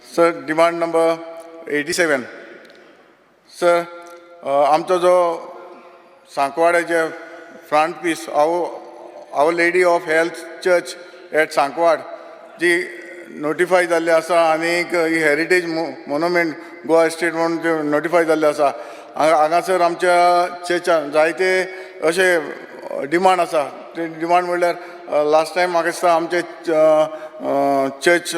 Sir, demand number 87, sir. आमचो जो सांकवाड्याचे front piece, Our Lady of Health Church at Sancoale, ji notify जाल्ली आसा आनीक ही हेरिटेज मोनुमेंट गोवा स्टेट म्हणून नोटिफाय जाल्ली आसा. हांगासर आमच्या चर्चान जायते अशे डिमांड आसा. ते डिमांड म्हणल्यार, लास्ट टायम म्हाका दिसता आमचे church,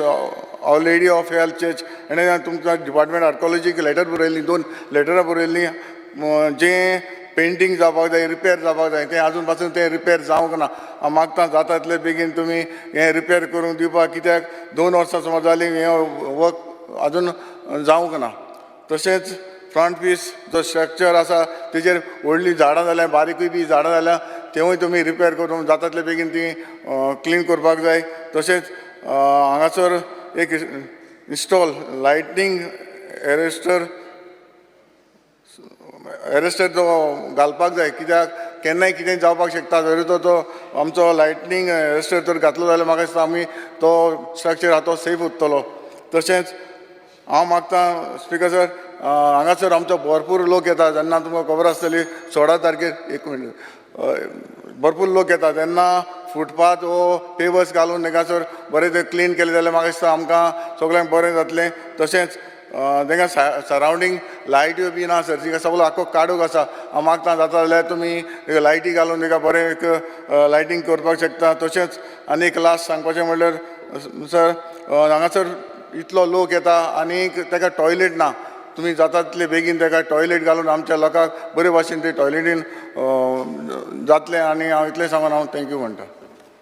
Our Lady of Health Church, हेणें तुमकां डिपार्टमेंट आर्कोलॉजीक लेटर बरयल्ली, दोन लेटरां बरयल्लीं. जें पेंटींग जावपाक जाय, रिपेर जावपाक जाय, तें आजून पासून तें रिपेर जावंक ना. हांव मागता, जाता तितले बेगीन तुमी हें रिपेर करून दिवपाक, कित्याक 2 वर्सां सुमार जालीं, हें वर्क आजून जावंक ना. तशेंच फ्रंट पीस जो स्ट्रक्चर आसा, तेजेर व्हडलीं झाडां जाल्या, बारीकूय बी झाडां जाल्या, तेवूय तुमी रिपेर करून जाता तितले बेगीन ती क्लीन करपाक जाय. तशेंच हांगासर एक इन्स्टॉल लायटनींग एरेस्टर तो घालपाक जाय, कित्याक केन्नाय कितें जावपाक शकता. जरी तो तो आमचो लायटनींग एरेस्टर जर घातलो जाल्यार म्हाका दिसता आमी तो स्ट्रक्चर आहा तो सेफ उरतलो. तशेंच हांव मागता, स्पिकर सर, हांगासर आमचो भरपूर लोक येता. जेन्ना तुमकां खबर आसतली, 16 तारखेर, एक मिनट, भरपूर लोक येता तेन्ना फुटपाथ वो पेवर्स घालून हांगासर बरें ते क्लीन केलें जाल्यार म्हाका दिसता आमकां सगळ्यांक बरें जातलें. तशेंच तांकां सरावंडींग लायट्यो बी ना सर, तिका सगळो आख्खो काळोख आसा. हांव मागता, जाता जाल्यार तुमी लायटी घालून ताका बरें एक लायटींग करपाक शकता. तशेंच आनी एक लास्ट सांगपाचें म्हणल्यार सर, हांगासर इतलो लोक येता आनी ताका टॉयलेट ना. तुमी जाता तितले बेगीन ताका टॉयलेट घालून आमच्या लोकांक बरे भाशेन ते टॉयलेटीन जातलें आनी हांव इतलें सांगून हांव thank you म्हणटा.